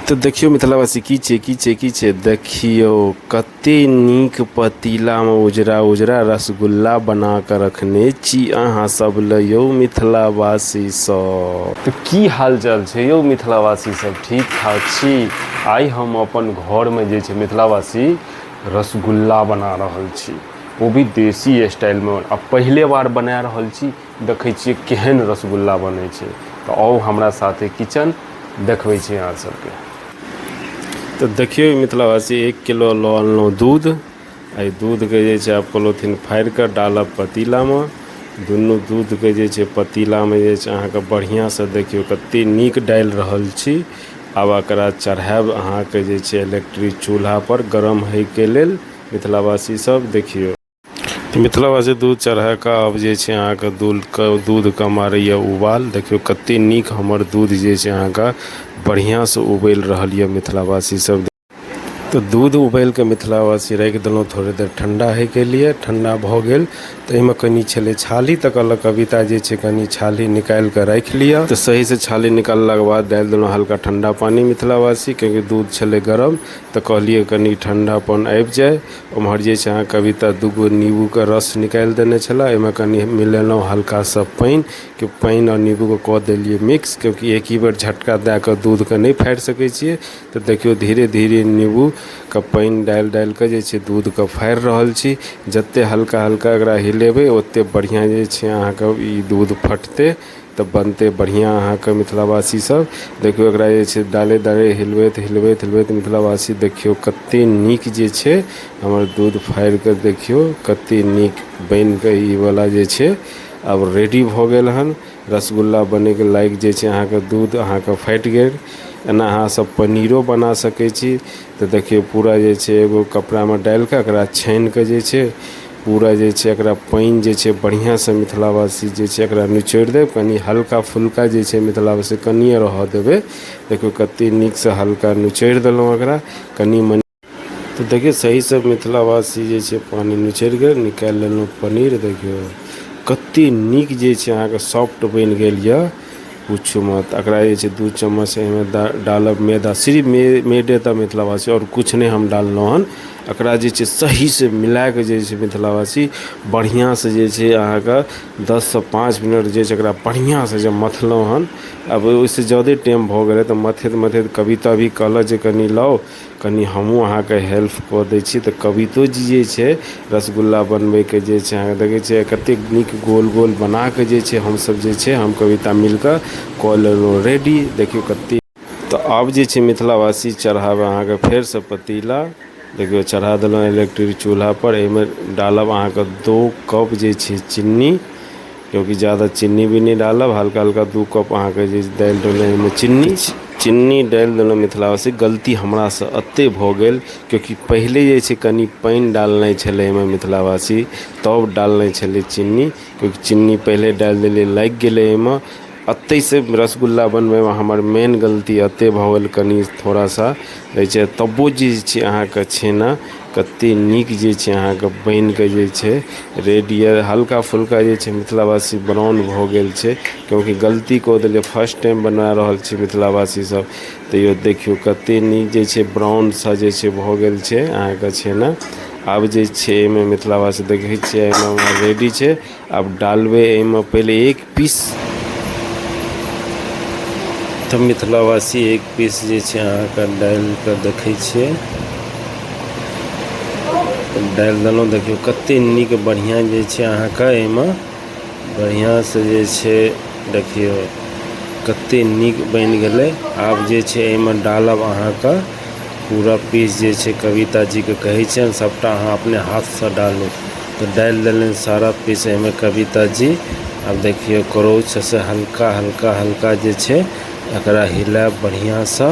तऽ देखियौ मिथिलावासी की छै की छै की छै देखियौ कते नीक पतीलामे उजरा उजरा रसगुल्ला बना कऽ रखने छी अहाँ सब लए यौ मिथिलावासी सब। तऽ की हाल चाल छै यौ मिथिलावासी सब ठीक ठाक छी। आइ हम अपन घरमे जे छै मिथिलावासी रसगुल्ला बना रहल छी, ओ भी देसी स्टाइलमे। आ पहिले बार बना रहल छी, देखै छियै केहन रसगुल्ला बनै छै। तऽ आउ हमरा साथे किचन देखबै छी अहाँ सबके। तऽ देखियौ मिथिलावासी, 1 किलो लऽ अनलहुँ दूध। एहि दूधके जे छै आब पोलोथीन फाड़ि कऽ डालब पतीलामे। दुनू दूधके जे छै पतीलामे जे छै अहाँके बढ़िआँसँ देखियौ कतेक नीक डालि रहल छी। आब एकरा चढ़ायब अहाँके जे छै इलेक्ट्रिक चूल्हापर गरम होइके लेल। मिथिलावासी सब देखियौ। तऽ मिथिलावासी दूध चढ़ा कऽ आब जे छै अहाँके दूधके दूधके मारैए उबाल। देखियौ कतेक नीक हमर दूध जे छै अहाँके बढ़िआँसँ उबलि रहल यऽ मिथिलावासी सब। तऽ दूध उबालि कऽ मिथिलावासी राखि देलहुँ थोड़े देर ठण्डा होइके लिए। ठण्डा भऽ गेल तऽ एहिमे कनि छलै छाली, तऽ कहलक कविता जे छै कनि छाली निकालि कऽ राखि लिअ। तऽ सहीसँ छाली निकाललाके बाद डालि देलहुँ हल्का ठण्डा पानि मिथिलावासी, कियाकि दूध छलै गरम तऽ कहलियै कनि ठण्डापन आबि जाय। ओम्हर जे छै अहाँ कविता दूगो नीबूके रस निकालि देने छलए, एहिमे कनि मिलेलहुँ हल्का सा पानि, कि पानि आओर नीबूके कऽ देलियै मिक्स, कियाकि एक ही बेर झटका दए कऽ दूधके नहि फाड़ि सकै छियै। तऽ देखियौ धीरे धीरे नीबूके पानि डालि डालि कऽ जे छै दूधके फाड़ि रहल छी। जतेक हल्का हल्का एकरा हिलेबै ओतेक बढ़िआँ जे छै अहाँके ई दूध फटतै, तऽ बनतै बढ़िआँ अहाँके। मिथिलावासी सब देखियौ एकरा जे छै डालैत डालैत हिलबैत हिलबैत हिलबैत मिथिलावासी देखियौ कतेक नीक जे छै हमर दूध फाड़ि कऽ देखियौ कतेक नीक बनि कऽ ई वला जे छै आब रेडी भऽ गेल हन। रसगुल्ला बनैके लायक जे छै अहाँके दूध अहाँके फाटि गेल। एना अहाँ सब पनीरो बना सकै छी। तऽ देखियौ पूरा जे छै एगो कपड़ामे डालि कऽ एकरा छानि कऽ जे छै पूरा जे छै एकरा पानि जे छै बढ़िआँसँ मिथिलावासी जे छै एकरा निचोड़ि देब। कनि हल्का फुल्का जे छै मिथिलावासी कनिए रहऽ देबै। देखियौ कतेक नीकसँ हल्का निचोड़ि देलहुँ एकरा कनि मनि। तऽ देखियौ सहीसँ मिथिलावासी जे छै पानि निचोड़ि गेल, निकालि लेलहुँ पनीर। देखियौ कतेक नीक जे छै अहाँके सॉफ्ट बनि गेल यऽ, पूछू मत। एकरा जे छै 2 चम्मच एहिमे डालब मैदा, सिर्फ मैदे तऽ मिथिलावासी आओर किछु नहि हम डाललहुँ हन। एकरा जे छै सहीसँ मिलाकऽ जे छै मिथिलावासी बढ़िआँसँ जे छै अहाँके 10सँ 5 मिनट जे छै एकरा बढ़िआँसँ जे मथलहुँ हन। आब ओहिसँ जादे टाइम भऽ गेलै तऽ मथैत मथैत कविता भी कहलक जे कनि लाउ, कनि हमहूँ अहाँके हेल्प कऽ दै छी। तऽ कवितो जी जे छै रसगुल्ला बनबैके जे छै अहाँके देखै छियै कतेक नीक गोल गोल बनाकऽ जे छै हमसभ जे छै हम कविता मिलकऽ कऽ लेलहुँ रेडी। देखियौ कतेक। तऽ आब जे छै मिथिलावासी चढ़ाबै अहाँके फेरसँ पतीला। देखियौ चढ़ा देलहुँ इलेक्ट्रिक चूल्हापर। एहिमे डालब अहाँके 2 कप जे छै चिन्नी, क्योंकि जादा चिन्नी भी नहि डालब, हल्का हल्का 2 कप अहाँके जे डालि देलहुँ एहिमे चिन्नी। चिन्नी डालि देलहुँ मिथिलावासी। गलती हमरासँ एतेक भऽ गेल क्योंकि पहिले जे छै कनि पानि डालनाइ छलै एहिमे मिथिलावासी, तब डालनाइ छलै चिन्नी, क्योंकि चिन्नी पहिले डालि देलियै लागि गेलै एहिमे। एतहिसँ रसगुल्ला बनबैमे हमर मेन गलती एतहि भऽ गेल कनि थोड़ा सा रहै छै। तबो जे छै अहाँके छेना कतेक नीक जे छै अहाँके बनिकऽ जे छै रेडी यऽ। हल्का फुल्का जे छै मिथिलावासी ब्राउन भऽ गेल छै, क्योंकि गलती कऽ देलियै, फर्स्ट टाइम बना रहल छी मिथिलावासी सब। तैयो देखियौ कतेक नीक जे छै ब्राउन सा जे छै भऽ गेल छै अहाँके छेना। आब जे छै एहिमे मिथिलावासी देखै छियै एहिमे रेडी छै। आब डालबै एहिमे पहिले 1 पीस। तऽ मिथिलावासी 1 पीस जे छै अहाँके डालि कऽ देखै छियै, डालि देलहुँ। देखियौ कतेक नीक बढ़िआँ जे छै अहाँके एहिमे बढ़िआँसँ जे छै देखियौ कतेक नीक बनि गेलै। आब जे छै एहिमे डालब अहाँके पूरा पीस जे छै कविता जीके कहै छियनि सभटा अहाँ अपने हाथसँ डालू। तऽ डालि देलनि सारा पीस एहिमे कविता जी। आब देखियौ करौछसँ हल्का हल्का हल्का जे छै एकरा हिलायब बढ़िआँसँ।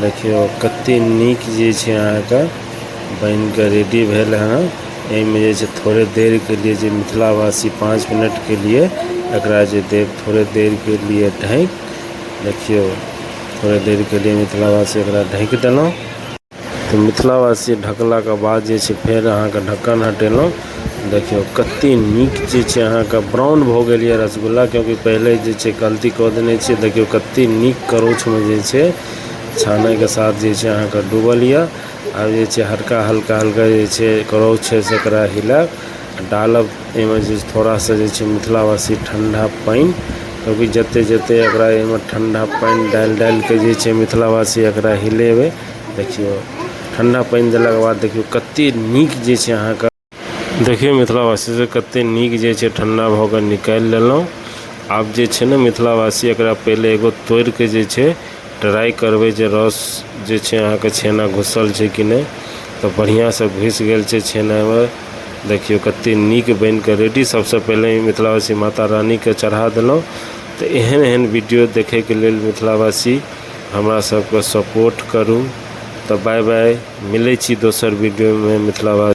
देखियौ कतेक नीक जे छै अहाँके बनि कऽ रेडी भेल हँ। एहिमे जे छै थोड़े देरके लिए जे मिथिलावासी 5 मिनटके लिए एकरा जे देब थोड़े देरके लिए ढकि। देखियौ थोड़े देरके लिए मिथिलावासी एकरा ढकि देलहुँ। तऽ मिथिलावासी ढकलाके बाद जे छै फेर अहाँके ढक्कन हटेलहुँ। देखियौ कतेक नीक जे छै अहाँके ब्राउन भऽ गेल यऽ रसगुल्ला, कियाकि पहिले जे छै गलती कऽ देने छियै। देखियौ कतेक नीक करछुमे जे छै छानैके साथ जे छै अहाँके डूबल यऽ। आब जे छै हल्का हल्का हल्का जे छै करौछ छै से एकरा हिलायब, डालब एहिमे जे थोड़ा सा जे छै मिथिलावासी ठण्डा पानि, कियाकि जते जते एकरा एहिमे ठण्डा पानि डालि डालिके जे छै मिथिलावासी एकरा हिलेबै। देखियौ, ठण्डा पानि देलाके बाद देखियौ कते नीक जे छै अहाँके। देखियौ मिथिलावासी से कते नीक जे छै ठण्डा भऽ कऽ निकालि लेलहुँ। आब जे छै ने मिथिलावासी एकरा पहिले एगो तोड़िके जे छै ट्राइ करबै जे रस जे छै अहाँके छेना घुसल छै कि नहि। तऽ बढ़िआँसँ घुसि गेल छै छेनामे। देखियौ कते नीक बनिकऽ रेडी। सबसँ पहिले मिथिलावासी माता रानीके चढ़ा देलहुँ। तऽ एहन एहन वीडियो देखैके लेल मिथिलावासी हमरा सबके सपोर्ट करू। तऽ बाय बाय, मिलै छी दोसर वीडियोमे मिथिलावासी।